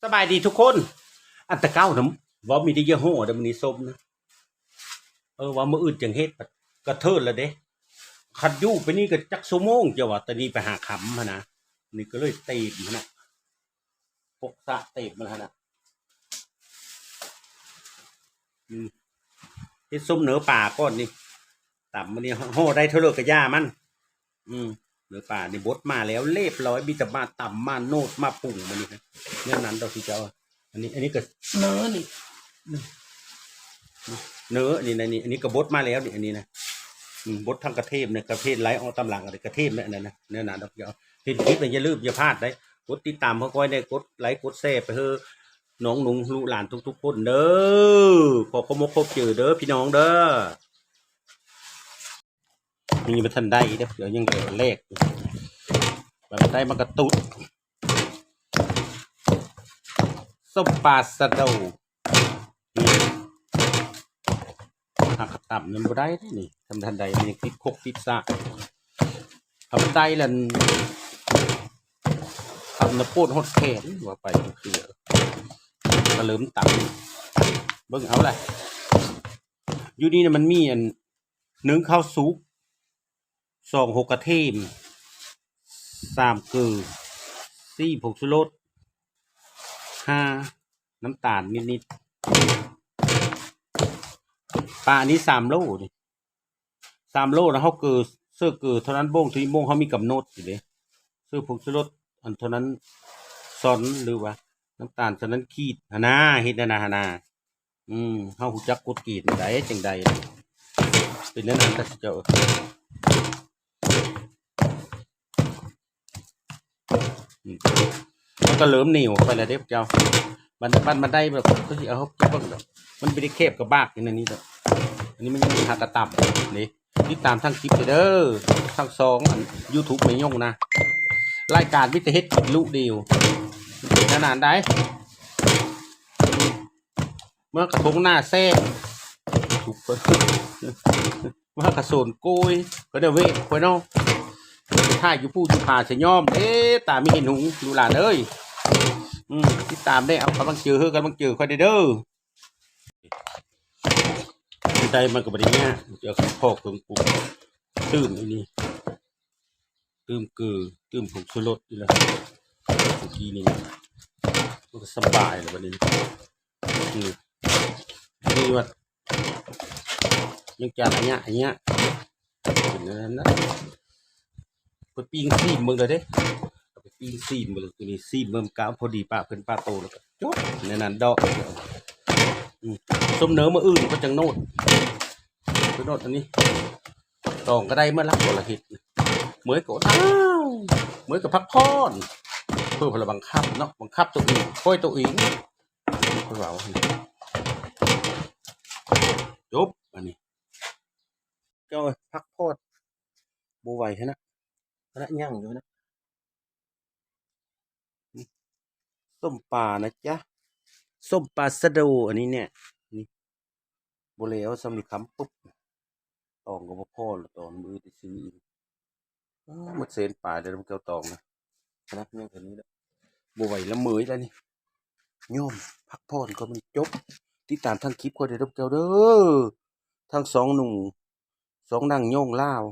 ສະບາຍດີທຸກຄົນ. ອັນແຕ່ເກົ່ານະ ເວົ້າມີແຕ່ຍີ່ຫໍ້ເດີ ມື້ນີ້ສົ້ມນະ. ເອີ ວ່າມື້ອື່ນຈັ່ງເຮັດ ກະເທີນລະເດ້. ຄັນຢູ່ໄປນີ້ກະຈັກຊົ່ວໂມງ ເຈົ້າວ່າ ແຕ່ນີ້ໄປຫາຄ່ຳຫັ້ນນະ. ນີ້ກະເລີຍເຕັມຫັ້ນນະ ປົກສະເຕັມມັນຫັ້ນນະ. ອືມ ເຮັດສົ້ມເໜີປາກ່ອນນີ້. ຕຳມື້ນີ້ ຫໍ່ໄດ້ເທົ່າໃດກະຢ່າມັນ. ອືມ ເໜີປານີ້ບົດມາແລ້ວລຽບຮ້ອຍ ມີແຕ່ມາຕຳມາໂນດມາປຸງມື້ນີ້ນະ. ແນວນັ້ນດອກທີ່ເຈົ້າ ອັນນີ້ ອັນນີ້ກະເໜີນີ້ ເໜີນີ້ນະ ນີ້ ອັນນີ້ກະບົດມາແລ້ວນີ້ ອັນນີ້ນະ. ອືມ ບົດທັງກະເທີມນະ ກະເທີມໄຫຼອອກຕາມຫຼັງ ກະເທີມແມ່ນອັນນັ້ນນະ. ແນວນັ້ນດອກທີ່ເຈົ້າ ເຫັນຄລິບແລ້ວຢ່າລືມຢ່າພາດເດ້ ກົດຕິດຕາມເຮົາກ່ອຍແດ່ ກົດໄລກົດແຊໄປເຮີ ນ້ອງໜຸ່ງລູກຫຼານທຸກໆຄົນເດີ. ຂໍຂອບອົກຂອບໃຈເດີພີ່ນ້ອງເດີ. ນີ້ບໍ່ທັນໄດ້ເດີ ດຽວຍັງແຫຼກຢູ່. ບັດໄດ້ມັນກະຕຸດ ສົ້ມປາສະໂດ. ນີ້ ຫາກະຕຳມັນບໍ່ໄດ້ເດ້ນີ້ ທຳທັນໃດມັນຍັງຕິດຄົກຕິດສາກ. ທຳໄດ້ລະ ຕຳນະໂປດຮອດແຂນ ວ່າໄປເທື່ອ ກະເລີ່ມຕຳ ເບິ່ງເອົາລະ. ຢູ່ນີ້ນະ ມັນມີອັນ ໜຶ່ງ ເຂົ້າສຸກ, ສອງ ຫົກ ກະເທີມ, ສາມ ເກືອ, ສີ່ ຜົງຊູລົດ, ຫ້າ ນ້ຳຕານນິດໆ. ປາອັນນີ້ສາມໂລນີ້ ສາມໂລນະ ເຮົາເກືອ ເສີເກືອເທົ່ານັ້ນ ໂບ່ງທີ່ໂບ່ງເຮົາມີກຳນົດຢູ່ເດ້ ເສີຜົງຊູລົດອັນເທົ່ານັ້ນຊ້ອນ ຫຼືວ່ານ້ຳຕານເທົ່ານັ້ນຂີດຫັ້ນນາ ເຮັດຫັ້ນນາ ຫັ້ນນາ. ອືມ ເຮົາຮູ້ຈັກກົດເກນໃດຈັ່ງໃດ ເປັນແນວນັ້ນ ເຈົ້າ ອືມ ມັນກະເລີ່ມໜຽວໄປແລ້ວເດ້ເຈົ້າ. ບັດ ບັດມັນໄດ້ແບບ ຄືຊິເອົາໃຫ້ເບິ່ງດອກ ມັນບໍ່ໄດ້ແຄບກະບາກຢູ່ໃນນີ້ດອກ. ອັນນີ້ມັນຍັງຫາກະຕຳເດ້. ຕິດຕາມທັງຄລິບເດີ ທັງສອງອັນ YouTube ແມ່ຍົງນະ ລາຍການມີແຕ່ເຮັດກິນລຸດຽວ ນານໆໄດ້. ເມືອກະທົງໜ້າແຊບ ເມືອກະໂສນໂກຍ ກະໄດ້ເວກໄປເນາະ ໄປຖ່າຍຢູ່ພູຢູ່ຜາສະຍອມເດ້. ຕາມີເຫັນຫຸງ ລູກຫຼານເອີຍ. ອືມ ຕິດຕາມແດ່ ເອົາກຳລັງໃຈ ເຮີກຳລັງໃຈຂ້ອຍແດ່ເດີ. ໄດ້ມັນກະບໍ່ໄດ້ຍາກ ຈະເອົາເຄື່ອງປຸງ ຕື່ມອັນນີ້ ຕື່ມເກືອ ຕື່ມຜົງຊູລົດນີ້ລະ ເມື່ອກີ້ນີ້ ມັນກະສະບາຍລະບັດນີ້. ອືມ ນີ້ວ່າ ຍັງຈານອະຍະ ອະຍະ ເປັນອັນນັ້ນນະ. ໄປປີ້ງຊີມເບິ່ງເດີເດ້ ໄປປີ້ງຊີມເບິ່ງ ໂຕນີ້ຊີມເບິ່ງ ກະພໍດີປາເພິ່ນປາໂຕ ແລ້ວກະຈົບ ແນວນັ້ນດອກ. ອືມ ສົ້ມເໜີມື້ອື່ນກະຈັ່ງໂນດ ໄປໂນດອັນນີ້ ຕອງກະໄດ້ເມື່ອລະ ບໍ່ລະເຮັດ ເມື່ອຍກະ ອ້າວ ເມື່ອຍກະພັກຜ່ອນ ເພິ່ນລະບັງຄັບເນາະ ບັງຄັບໂຕເອງ ປ່ອຍໂຕເອງ ຂ້ອຍເວົ້າ ຈົບອັນນີ້. ເຈົ້າ ພັກຜ່ອນ ບໍ່ໄຫວຫັ້ນນະ ຫັ້ນນະ ຍັງຢູ່ຫັ້ນນະ. ສົ້ມປານະຈ໊ະ ສົ້ມປາສະໂດ ອັນນີ້ແນ່ ນີ້ ບໍ່ແລ້ວ ສ່ຳນີ້ຄຳປຶບ ຕອງກະບໍ່ພໍລະ ຕອນມື້ອື່ນໄປຊື້ອີກ. ອ້າ ໝົດແສນປາຍແລ້ວ ເຈົ້າຕອງນະ ຂະໜາດຍັງເທົ່ານີ້ລະ ບໍ່ໄຫວລະ ເມື່ອຍລະນີ້. ຍອມພັກຜ່ອນກ່ອນ ມັນຈົບ ຕິດຕາມທັງຄລິບຂ້ອຍເດີ ເຈົ້າເດີ ທັງສອງໜຸ່ມ ສອງນາງໂຍງລາວ